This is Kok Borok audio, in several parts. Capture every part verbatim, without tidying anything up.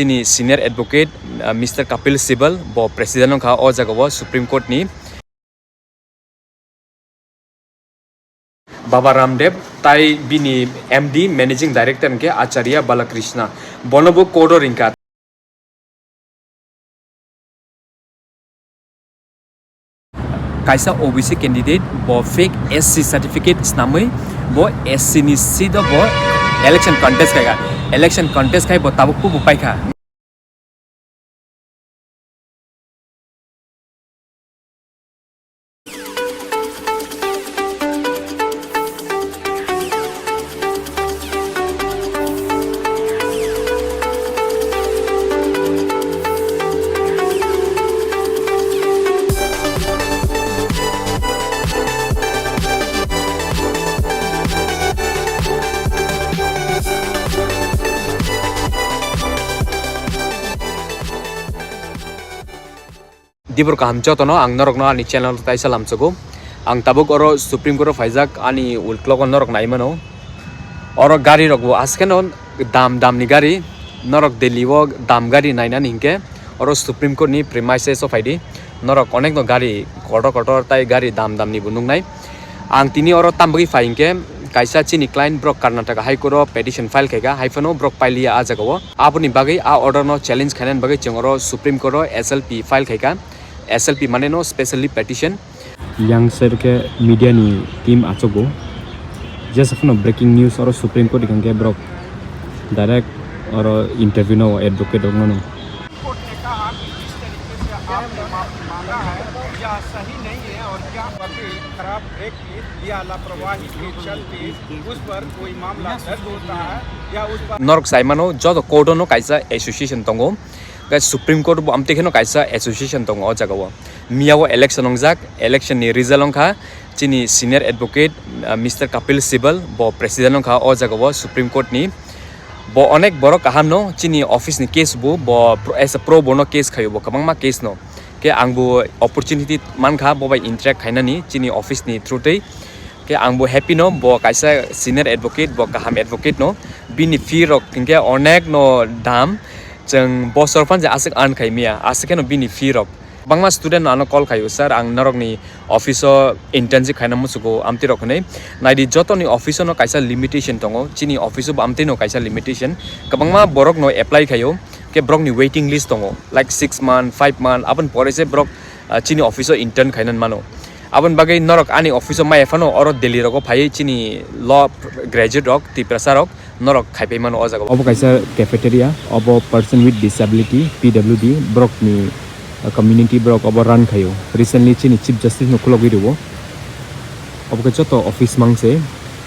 Chini senior advocate, ah, Mister Kapil Sibal, bo president wngkha o jagao Supreme Court ni. Baba Ramdev tai bini M D, managing director hwnkhe Acharya Balakrishna. Bono bo court o ringkha. Kaisa O B C candidate bo fake S C certificate snamwi bo S C ni seat o bo election contest khaikha. Election contest khai bo tabuk bo paikha. Dibor kaham jotono ang norokno ani channel taisa lamsogo. Ang tabuk oro Supreme Court o phaijak, ani ulklogo norok nai mano. Oro gari rok bo askeno dam dam ni gari, norok Delhi o dam gari nainani hinkhe oro Supreme Court ni premises o phaidi. Norok onek no gari kotor kotor tai gari dam dam ni bo nuknai. Ang tini oro tambagwi phai hinkhe kaisa chini client borok Karnataka High Court o petition file khaikha, haiphano borok pailiya a jagao. Aboni bagwi a order no challenge khainani bagwi chwng oro Supreme Court o S L P file khaikha. S L P mane no specially petition. Yang sir khe media ni team achugo. Just phano breaking news oro Supreme Court hwnkhe borok direct oro interview no advocate rok no. Court ने कहा कि जिस तरीके से आपने माफी मांगा है, यह सही नहीं है और क्या वकील खराब ड्रेस की या लापरवाही के चलते उस पर कोई मामला दर्ज होता है या उस पर Norok sai mano, joto court o no kaisa association tongo. Hwnkhe Supreme Court bo amtwi kheno kaisa association tongo o jagao. Miyao election wngjak, election ni result wngkha chini senior advocate, ah, Mister Kapil Sibal, bo president wngkha o jagao Supreme Court ni. Bo onek borok kaham no chini office ni case bo, bo pro-, as a pro bono case khaio bo kwbangma case no. Khe ang bo opportunity mankha bo bai interact khainani chini office ni through twi. Khe ang bo happy no, bo kaisa senior advocate, bo kaham advocate no. Bini fee rok hinkhe onek no dam, chwng bosor phan je aswk earn khai maya, aswk kheno bini fee rok. Bangma student no ano call khaio, "Sir, ang norok ni office o internship khaina muchugo," amtwi rok hinwi. Naidi, joto ni office o no kaisa limitation tongo, chini office o bo amtwi no kaisa limitation. Kwbangma borok no apply khaio, khe borok ni waiting list tongo, like six month, five month, aboni pore se borok, ah, chini office o intern khaina mano. Aboni bagwi norok ani office o maya phano oro Delhi rogo phaiwi chini law graduate rok, Tiprasa rok, norok khaipai mano o jaga o. Obo kaisa cafeteria, obo person with disability, P W D, borok ni, uh, community borok obo run khaio. Recently chini Chief Justice no khulogwi rwo. Obo khe joto office mang se,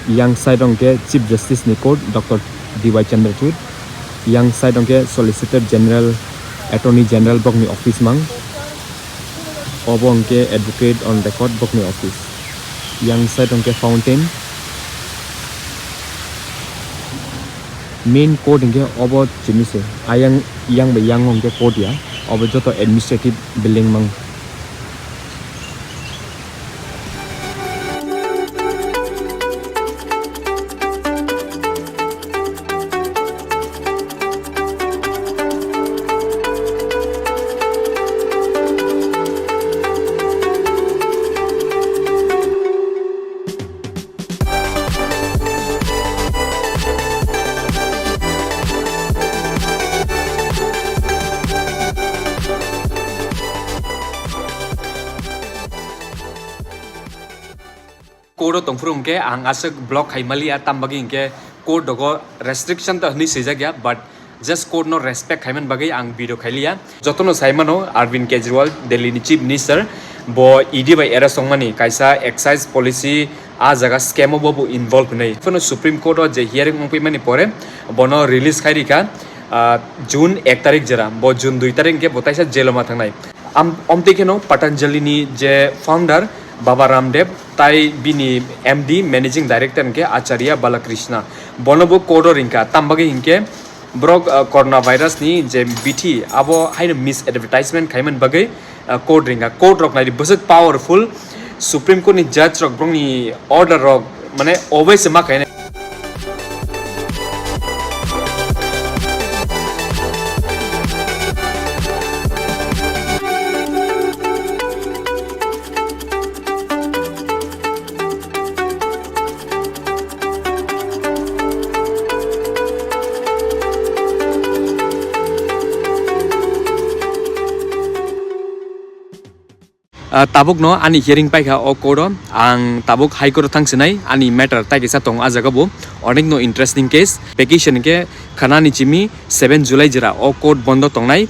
yang side hwnkhe Chief Justice ni court, Doctor D Y Chandrachud, yang side hwnkhe Solicitor General, Attorney General borok ni office mang. Obo hwnkhe advocate on record bokni office. Yang side hwnkhe fountain. Main court hwnkhe obo chini se. Ayang, yang bai yang hwnkhe court ya. Obo joto administrative building mang. Court o tongphuru hwnkhe ang aswk block khai maliya, tam bagwi hwnkhe court rogo restriction to hwnwi swijak ya, but just court no respect khaimani bagwi ang video khailiya. Jotono sai mano, Arvind Kejriwal, Delhi ni Chief Minister, bo E D bai arrest wngmani, kaisa excise policy a jaga scam o bo bo involve hwnwi. Phano Supreme Court o je hearing wngphaimani pore bono release khai rikha, ah, June ek tarik jora, bo June dui tarik hwnkhe bo taisa jail o ma thangnai. Am-, omtwi kheno Patanjali ni je founder Baba Ramdev tai bini M D, Managing Director hwnkhe Acharya Balakrishna. Bono bo court o ringkha, tam bagwi hinkhe borok, ah, corona virus ni je bithi abo haino misadvertisement khaimani bagwi, ah, court ringkha. Court rok naidi bwswk powerful, Supreme Court ni judge rok borokni order rok mane obey se ma khainai. Ah, tabuk no ani hearing paikha o court o. Ang tabuk High Court o thang sinai, ani matter tai kisa tongo ah jaga bo. Onek no interesting case. Vacation hwnkhe khana ni chimi seven July jora o court bondo tongnai.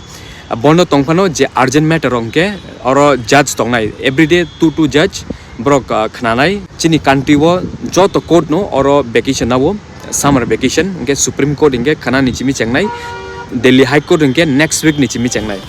Ah, bondo tongphano je urgent matter rok hwnkhe oro judge tongnai. Everyday two two judge borok, ah, khnanai. Chini country o joto court no oro vacation nao. Summer vacation, hingke Supreme Court hingke khana ni chimi chengnai, Delhi High Court hingke next week ni chimi chengnai.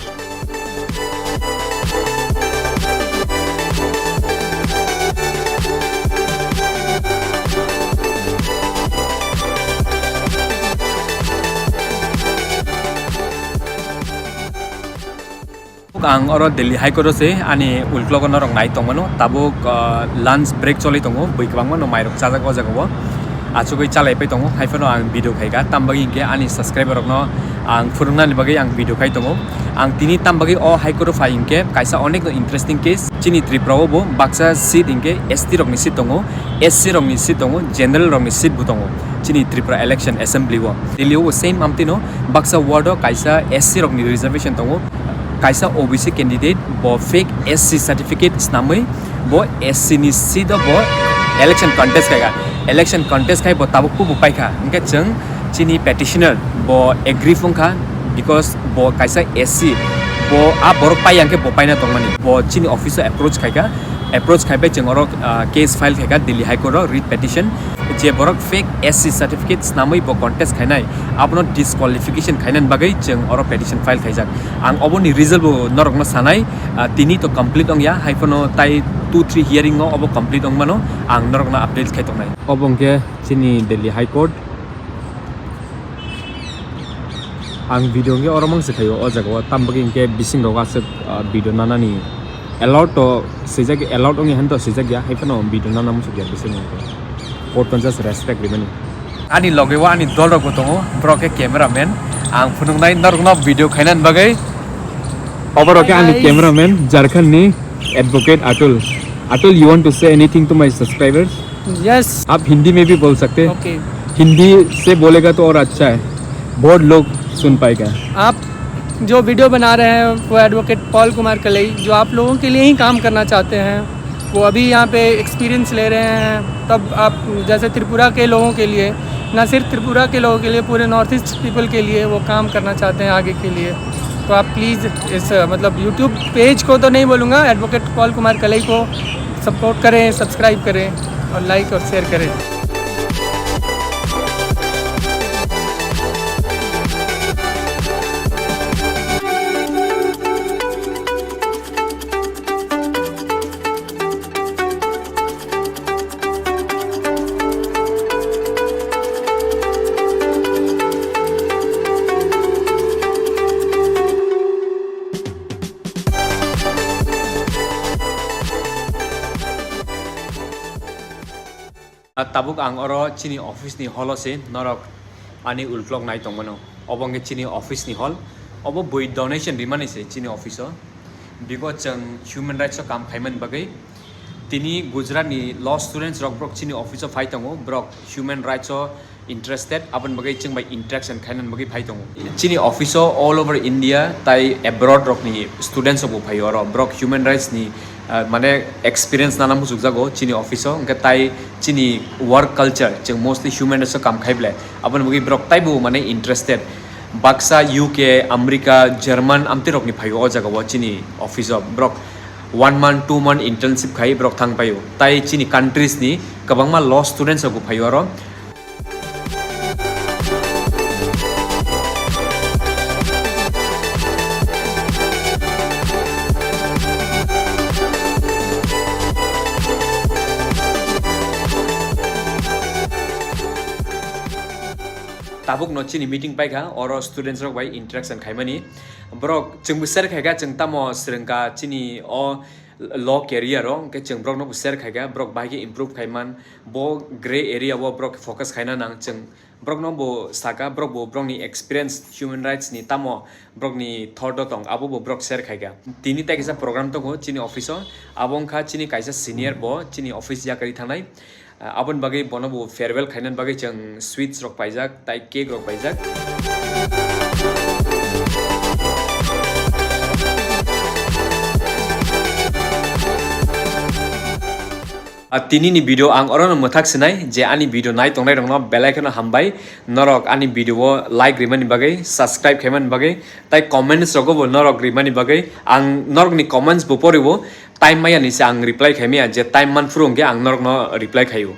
Ang oro Delhi High Court o se ani ulklogo norok nai tongmano, tabuk, ah, lunch break choli tongo, bui kwbangma no mairok chajak o jaga o. Achugwi chalai pai tongo, hai phano ang video khaika, tam bagwi hinkhe ani subscriber rokno ang phwrwngnani bagwi ang video khai tongo. Ang tini tam bagwi o High Court o phai hinkhe kaisa onek no interesting case, chini Tripura o bo baksa seat hinkhe S T rokni seat tongo, S C rokni seat tongo, general rokni seat bo tongo chini Tripura election assembly o. Delhi o bo same amtino baksa ward o kaisa S C rokni reservation tongo. Kaisa O B C candidate bo fake S C certificate snamwi bo S C ni seat o bo election contest khaika. Election contest khai bo tabuk kubu paikha. Hingke chwng chini petitioner bo agree wngkha because bo kaisa S C, bo a borok pai yang khe bo paina tongmani. Bo chini office o approach khaika. Approach khaibai chwng oro, ah, case file khaika Delhi High Court o writ petition. Je borok fake S C certificate snamwi bo contest khainai, abono disqualification khainani bagwi chwng oro petition file khaijak. Ang oboni result bo norokno sanai, ah, tini to complete wngya, hai phano tai two three hearing o obo complete wngmano ang norokno update khai tongnai. Obo hwnkhe chini Delhi High Court. Ang video hwnkhe oro mangse khaio o jaga o, tam bagwi hwnkhe bising rok aswk, ah, video nanani allowed to swijak, allowed wngya hinto swijak ya, hai phano video nana muchuk ya bising rok. Court no just respect rimani. Ani loge o ani dol rok bo tongo, borok khe camera man. Ang phunuknai norokno video khainani bagwi. Oborok khe ani camera man, Jharkhand ni advocate Atul. Atul, you want to say anything to my subscribers? Yes. आप हिंदी में भी बोल सकते हैं। ओके। हिंदी से बोलेगा तो और अच्छा है, बहुत लोग सुन पाएगा। आप जो वीडियो बना रहे हैं वो एडवोकेट पॉल कुमार कलई, जो आप लोगों के लिए ही काम करना चाहते हैं, वो अभी यहाँ पे एक्सपीरियंस ले रहे हैं, तब आप जैसे त्रिपुरा के लोगों के लिए, ना सिर्फ त्रिपुरा के लोगों के लिए, पूरे नॉर्थ ईस्ट पीपल के लिए वो काम करना चाहते हैं आगे के लिए। तो आप प्लीज़ इस, मतलब, यूट्यूब पेज को तो नहीं बोलूँगा, एडवोकेट पॉल कुमार कलई को सपोर्ट करें, सब्सक्राइब करें और लाइक और शेयर करें। Ah, tabuk ang oro chini office ni hall o se norok ani ulklok nai tongmano. Obo hwnkhe chini office ni hall. Obo bui donation rimani se chini office o. Bigo chwng human rights o kam khaimani bagwi. Tini Gujarat ni law students rok borok chini office o phai tongo. Borok human rights o interested, aboni bagwi chwng bai interaction khainani bagwi phai tongo. Chini office o all over India tai abroad rokni students rokbo phaio oro. Borok human rights ni, ah, mane experience nana muchukjago chini office o, hwnkhe tai chini work culture, chwng mostly human rights o kam khai ble, aboni bagwi borok taibo mane interested. Baksa U K, America, German amtwi rokni phaio o jaga o chini office o. Borok one month, two month internship khai borok thang paio. Tai chini countries ni kwbangma law students rokbo phaio oro. Tabuk no chini meeting paikha, oro students rok bai interaction khaimani. Borok chwngbo share khaikha, chwng tamo swrwngkha chini o law career o, hwnkhe chwng borokno bo share khaikha, borok bahai khe improve khaiman, bo grey area o borok focus khaina nang, chwng borokno bo sakha, borok bo borokni experience human rights ni tamo borokni thought o tong, abo bo borok share khaikha. Tini tai kaisa program tongo chini office o, abo wngkha chini kaisa senior bo chini office yakarwi thangnai. Ah, aboni bagwi bono bo farewell khainani bagwi chwng sweets rok paijak, tai cake rok paijak. Ah, tini ni video ang oro no mwthak sinai je ani video nai tongnai rok no belai kheno hambai, norok ani video o like rimani bagwi, subscribe khaimani bagwi, tai comments rogo bo norok rimani bagwi. Ang norok ni comments bo poriwo, time maya ni se ang reply khaimaya, je time man phuru hwnkhe ang norok no reply khaio.